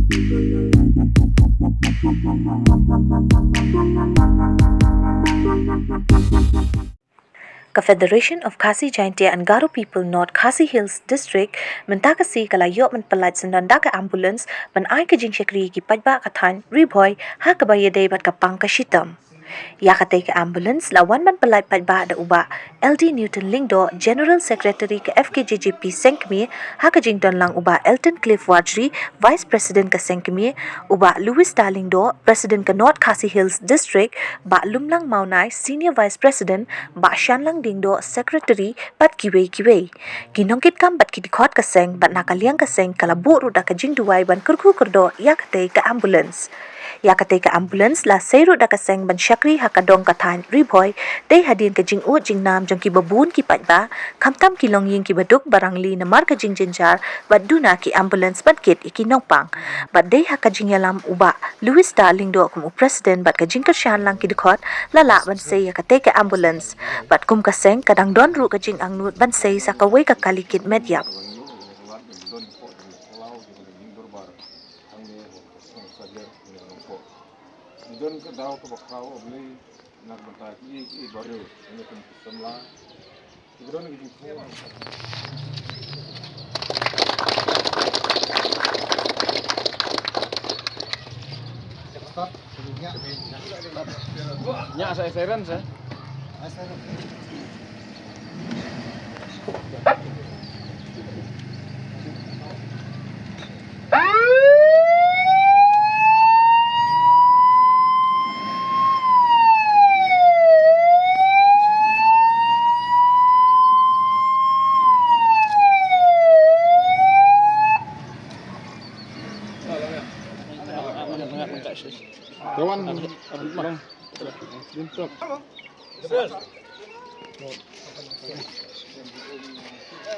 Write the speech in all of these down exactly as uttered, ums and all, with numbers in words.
Ka Federation of Khasi Jaintia and Garo People North Khasi Hills District mynta ka sngi ka la ïoh ban pyllait syndon da ka ambulance ban ai ka jingshakri ïa ki paidbah ka thaiñ Ri Bhoi ha kaba ïadei bad ka pang ka shitom. Ïa katei ka ambulance la wan ban pyllait paidbah da u Bah L D Newton Lyngdoh, General Secretary ka F K J J P Sengkmie, ha ka jingdon lang u Bah Elton Cliff Warjri, Vice President ka Sengkmie, u Bah Louis Lyngdoh, President ka North Khasi Hills District, Bah Lumlang Mawnai, Senior Vice President, Bah Shanlang Lyngdoh, Secretary, bad kiwei kiwei. Ki nongkitkam bad ki dkhot ka seng bad na ka liang ka seng ka la buh ruh da ka jingduwai ban kyrkhu kyrdoh ïa katei ka ambulance. Ïa katei ka ambulance la sei ruh da ka seng ban shakri ha ka dong ka thaiñ Ri Bhoi, dei hadien ka jingud jingnam jong kiba bun ki paidbah, khamtam ki longïing kiba duk ba rangli namar ka jingjynjar bad duna ki ambulance ban kit ïa ki nongpang. Bad dei ha ka jingïalam u Bah Louis Lyngdoh kum u President bad ka jingkyrshan lang ki dkhot la lah ban sei ïa katei ka ambulance. Bad kum ka seng ka dang don ruh ka jingangnud ban sei sa kawei ka kali kit met ïap. Nya sa siren sa. Kawan,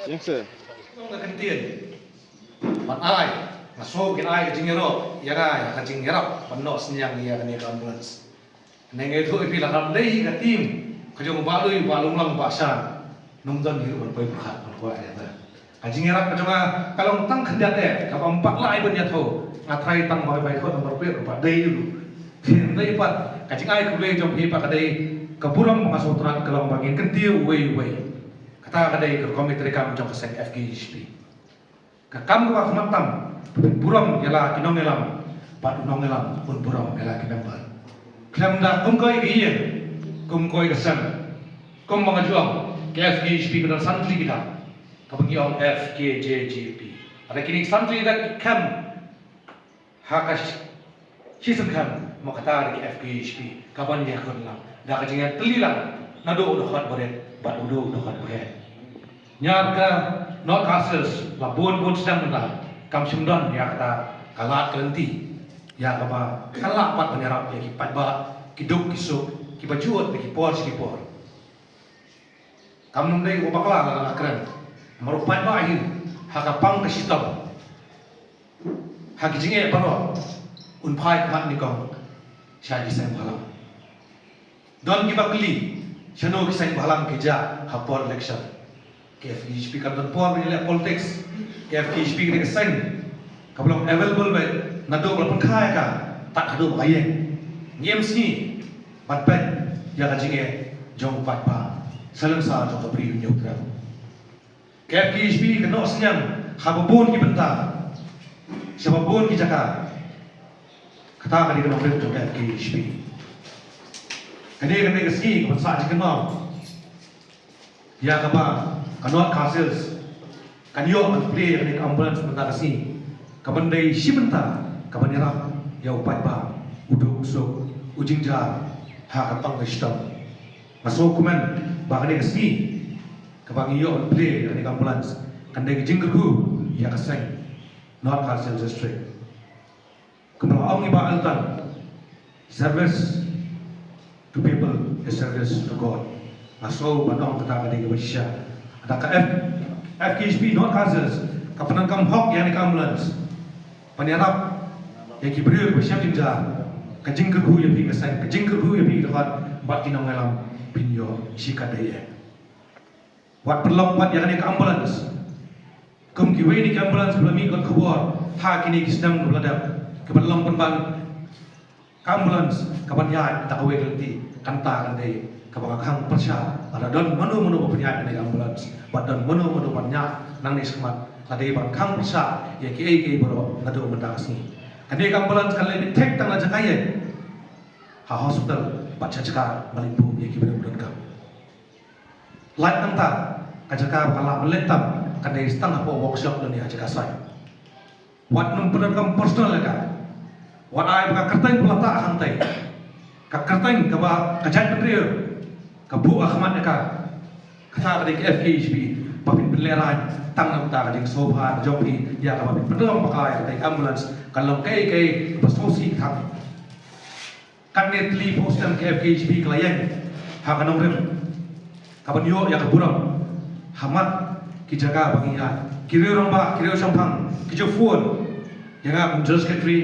Yang se. Nga kyntien ban ai, nga sngew kin ai ka jingïaroh ïa nga ïa ka jingïarap ban noh synñiang ïa kane ka ambulance. Ngi ïathuh ïa phi, lada ym dei ka team ka jong u Bah Lui, u Bah Lumlang, u Bah Shan, ym don hi ruh ban poi pyrkhat ban kwah ïa ka. Ka jingïarap ka jong nga ka long tang khyndiat eh, kaba ym pat lah ban ïathuh. Nga tharai tang ba ka bai khot number plate ba dei ruh. Phin dei pat ka jingai khublei jong phi pat ka dei ka burom ba nga sngewtynnat ka long ba ngin kyntiew uwei uwei. Kata ka dei ka rukom treikam jong ka seng F K J G P. Ka kam kaba khmat tam, burom ïa la ki nongïalam, bad u nongïalam un burom ïa la ki member. Khlem da kum kawei ka ïing, kum kawei ka sem, kum ba nga ju ong, ka F K J G P ka don san tylli ki dak, kaba ngi ong F K J G P. Hynrei kine ki san tylli ki dak ki khlem ha ka shi-, shisien khlem, mo kata da ka F K J G P, kaban ïakhun lang da ka jingïatylli lang naduh u dkhot barit bad u dkhot bahet. Ïa ka North Khasi Hills la bun bun sdang mynta kam shym don ïa kata ka lad ka lynti ïa kaba kan lah pat ban ïarap ïa ki paidbah, ki duk ki suk, kiba jot ïa ki por sha ki por. Kam nym dei u bakla la la kren. Namar u paidbah hi ha ka pang ka shitom, ha ki jingeh baroh, un phai khmat nyngkong sha ki seng bhalang. Don kiba kylli shano ki seng bhalang ki jah ha por election. Ka F K J G P kam don por ban leh politics. Ka F K J G P ka dei ka seng kaba long available beit naduh ba la pynkha ïa ka tad haduh ba ka ïeng. Ngim sngew ban peit ïa ka jingeh jong u paidbah, salonsar jong ka Bri u Hynñiewtrep. Ka F K J G P ka noh synñiang ha ba bun ki bynta, sha ba bun ki jaka. Kata ka dei ka nongrim jong ka F K J G P. Kane ka dei ka sngi kaban sah jingkynmaw ïa kaba ka North Khasi Hills kan ïoh ban plie ïa kane ka ambulance mynta ka sngi, kaban dei shi bynta kaban ïarap ïa u paidbah, u duk u suk, u jynjar ha ka pang ka shitom. Nga sngewkmen ba kane ka sngi kaba ngi ïoh ban plie ïa kane ka ambulance kan dei ka jingkyrkhu ïa ka seng North Khasi Hills District. Kumba la ong i Bah Elton, service to people is service to God. Nga sngew ban ong kata ka dei kaba shisha. Da ka F, F K J P North Khasi Hills ka pyndonkam hok ïa kane ka ambulance ban ïarap ïa ki briew kiba shem jynjar. Ka jingkyrkhu ïa phi ka seng, ka jingkyrkhu ïa phi ki dkhot bad ki nongïalam, phin ïoh shi katdei eh. Wat pynlong pat ïa kane ka ambulance kum kiwei de ki ambulance ba la mih kot khubor Ha kine ki snem kaba la dep, kaba long pynban ka ambulance kaban ïaid da kawei ka lynti, kata kan dei kaba nga khang pyrshah, lada don mano mano ba pynïaid kane ka ambulance, ba don mano mano ban ïaid nangne shakhmat, ka dei ban khang pyrshah ïa kiei kiei baroh naduh mynta ka sngi. Kane ka ambulance kan leit thik tang na jaka ïeng ha hospital bad sha jaka ban leit buh ïa ki briew ba donkam. Lait nangta, ka jaka ba ka lah ban leit tam kan dei tang hapoh workshop lane ha jaka site. Wat nym pyndonkam personal ïa ka. Wat ai ba ka kyrteng ba la tah hangtai, ka kyrteng kaba ka jaitbynriew ka buh ha khmat ïa ka, kata ka dei ka F K H P. Ba phin pynlehrain tang namar ka jingsngewbha ka jong phi ïa kaba phin pyndonkam ba ka ïa ka ambulance, kan long kaei kaei ba sngewsih ka thang. Katne tylli phew snem ka F K H P ka la ïeng ha ka nongrim kaban ïoh ïa ka burom ha mat ki jaka ba ngi ïaid. Ki riew rangbah, ki riew shemphang ki ju phone ïa nga kum General Secretary,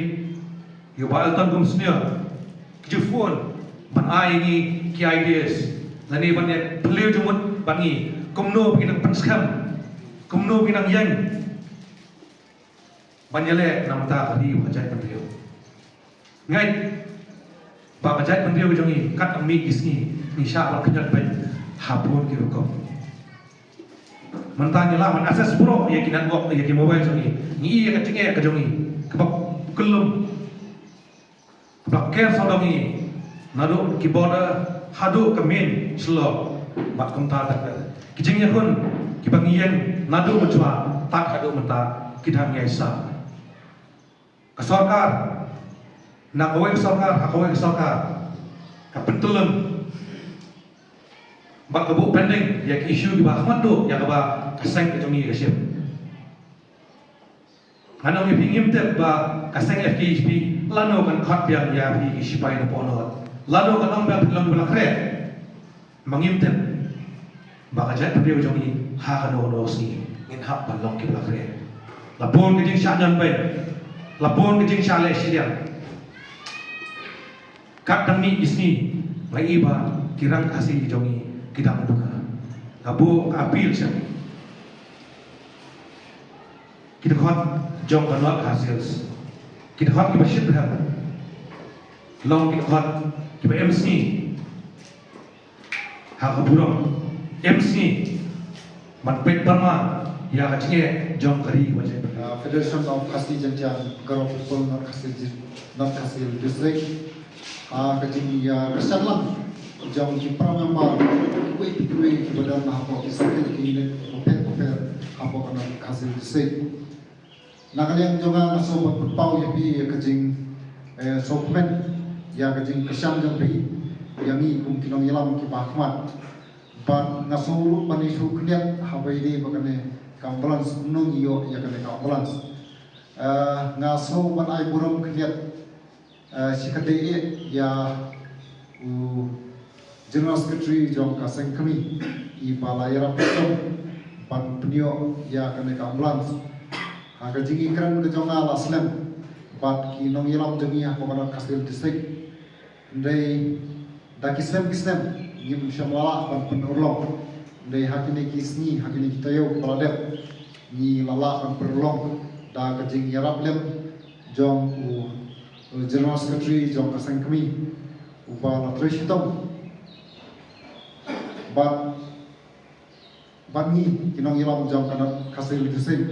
ïa u Bah Elton kum Senior, ki ju phone ban ai ïa ngi ki ideas lane ban ïa phylliew jingmut bad ngi kumno ba ngi nang pynskhem, kumno ba ngi nang ïeng ban ïaleh namar ka ri bad ka jaitbynriew. Ngeit ba ka jaitbynriew ka jong ngi kat ym mih ki sngi ngi shah ban kynjat beit ha bun ki rukom. Mynta ngi lah ban access baroh ïa ki network, ïa ki mobile jong ngi. Ngi i ïa ka jingeh ka jong ngi kaba kyllum, kaba ker sawdong ngi, naduh ki border haduh ka main Shillong bad kumta ter ter. Ki jingïakhun kiba ngi ïeng naduh mynshwa tad haduh mynta ki dang ïaisah. Ka sorkar, na kawei ka sorkar ha kawei ka sorkar, ka pyntyllun bad ka buh pending ïa ki issue kiba khmat duh ïa kaba ka seng ka jong ngi ka shim. Ngan ong ïa phi, ngim tip ba ka seng F K H P lano kan khot biang ïa phi ki shipai na Polo, lano kan ong biang phi long kiba la khreh. Ma ngim tip ba ka jaitbynriew jong ngi ha kano kano sngi ngin hap ban long kiba la khreh. La bun ka jingshah ñion beiñ, la bun ka jingshah leh shiliang. Kat dang mih ki sngi nga i ba ki rang Khasi jong ngi ki dang duka. Nga buh ka appeal sha ki dkhot jong ka North Khasi Hills, ki dkhot kiba shitrhem, long ki dkhot kiba em sngi ha ka burom, em sngi ban peit pyrma ïa ka jingeh jong ka ri bad jong ka jaitbynriew. Uh, Federation of Khasi Jaintia Garo People, North Khasi Jil-, North Khasi Hills District. Ah, ka jingïakyrshan lang jong ki para member kiwei pa kiwei kiba don hapoh ki circle, ki unit bapher bapher hapoh ka North Khasi Hills District. Na ka liang jong nga, nga sngewbha ban pynpaw ïa phi ïa ka jing, eh, sngewkmen ïa ka jingkyrshan jong phi ïa ngi kum ki nongïalam kiba ha khmat. Bad nga sngewbha ruh ban ïathuh khyndiat haba ïadei bad kane ka ambulance, kumno ngi ïoh ïa kane ka ambulance. Eh, nga sngewbha ban ai burom khyndiat, eh, shi katdei eh ïa u General Secretary jong ka seng kmie, i ba la ïarap shitom ban pynïoh ïa kane ka ambulance. Ha ka jingïakren ka jong nga la slem bad ki nongïalam jong ngi hapoh ka North Khasi Hills District. Hynrei da ki snem ki snem ngim shym la lah ban pynurlong. Hynrei ha kine ki sngi, ha kine ki taïew ba la dep, ngi la lah ban pynurlong da ka jingïarap lem jong u, u General Secretary jong ka seng kmie, uba la trei shitom bad bad ngi ki nongïalam jong ka North Khasi Hills District.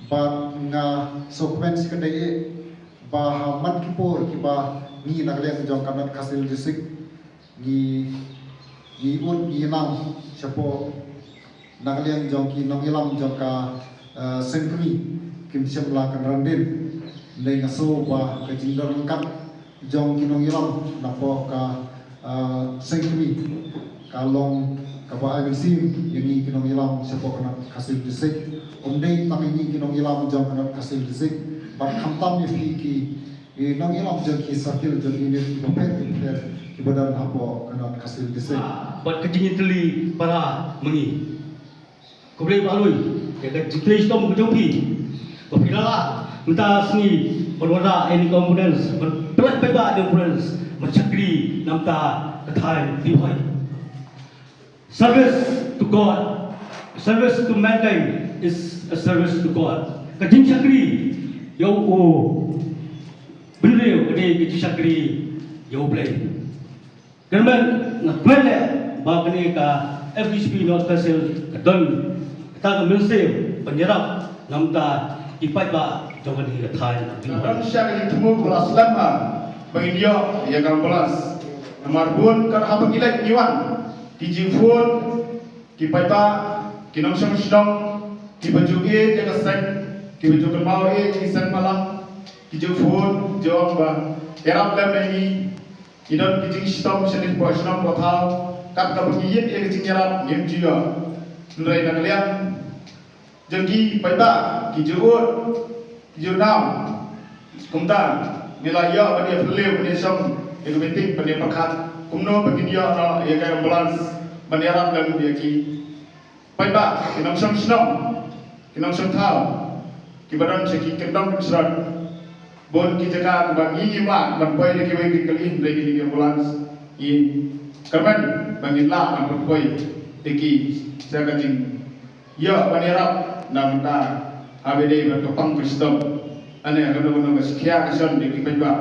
Bad nga sngewkmen shi katdei eh ba ha man ki por kiba ngi na ka liang jong ka North Khasi Hills District ngi, ngi ud ngi nang shapoh na ka liang jong ki nongïalam jong ka, eh, seng kmie kim shym la kynran dien. Hynrei nga sngew ba ka jingdon ryngkat jong ki nongïalam napoh ka, ah, seng kmie ka long kaba ai mynsiem ïa ngi ki nongïalam shapoh ka North Khasi Hills District. Ym dei tang ïa ngi ki nongïalam jong ka North Khasi Hills District, bad khamtam ïa phi ki, ki nongïalam jong ki circle, jong ki unit kiba pher kiba pher kiba don hapoh ka North Khasi Hills District. Bad ka jingïatylli para ma ngi. Khublei ba lui ïa ka jingtrei shitom ka jong phi. Ba phi la lah mynta sngi ban wanrah ïa kane ka ambulance, ban pynlait paidbah ïa ka ambulance, ban shakri na ka bynta ka thaiñ Ri Bhoi. Service to God, service to mankind is a service to God. Ka jingshakri Ïa u bynriew ka dei ka jingshakri ïa U Blei. Kyrmen nga kmen leh ba kane ka F H P North West Hills ka don kata ka mynsiem ban ïarap na bynta ki paidbah jong kane ka thaiñ. Ka don sha ka jingthmu ba la slem ha ba ngin ïoh ïa ka ambulance. Namar bun ka haba ngi leit ngi wan ki jingphone ki paidbah, ki nongshong shnong, kiba ju ïeit ïa ka seng, kiba ju kynmaw ïeit ïa ki seng malang, ki ju phone, ju ong ba ïarap lem ïa ngi. Ki don ki jingshitom shane hapoh shnong hapoh thaw, kat kaba ngi ïeit ïa ka jingïarap ngim ju ïoh. Hynrei na ka liang jong ki paidbah, ki ju ud, ki ju nam. Kumta ngi la ïoh ban ïa phylliew, ban ïa shong ïa ka meeting, ban ïa pyrkhat kumno ba ngin ïoh noh ïa ka ambulance ban ïarap lem ïa ki paidbah, ki nongshong shnong, ki nongshong thaw, kiba don sha ki kyndong kynshrang. Bun ki jaka kiba ngi ngim lah ban poi da kiwei ki kali, hynrei kine ki ambulance ngi kyrmen ba ngin lah ban poi da ki sha ka jing ïoh ban ïarap na bynta haba dei bad ka pang ka sdom. Ane kano kano ka shikha ka shon da ki paidbah.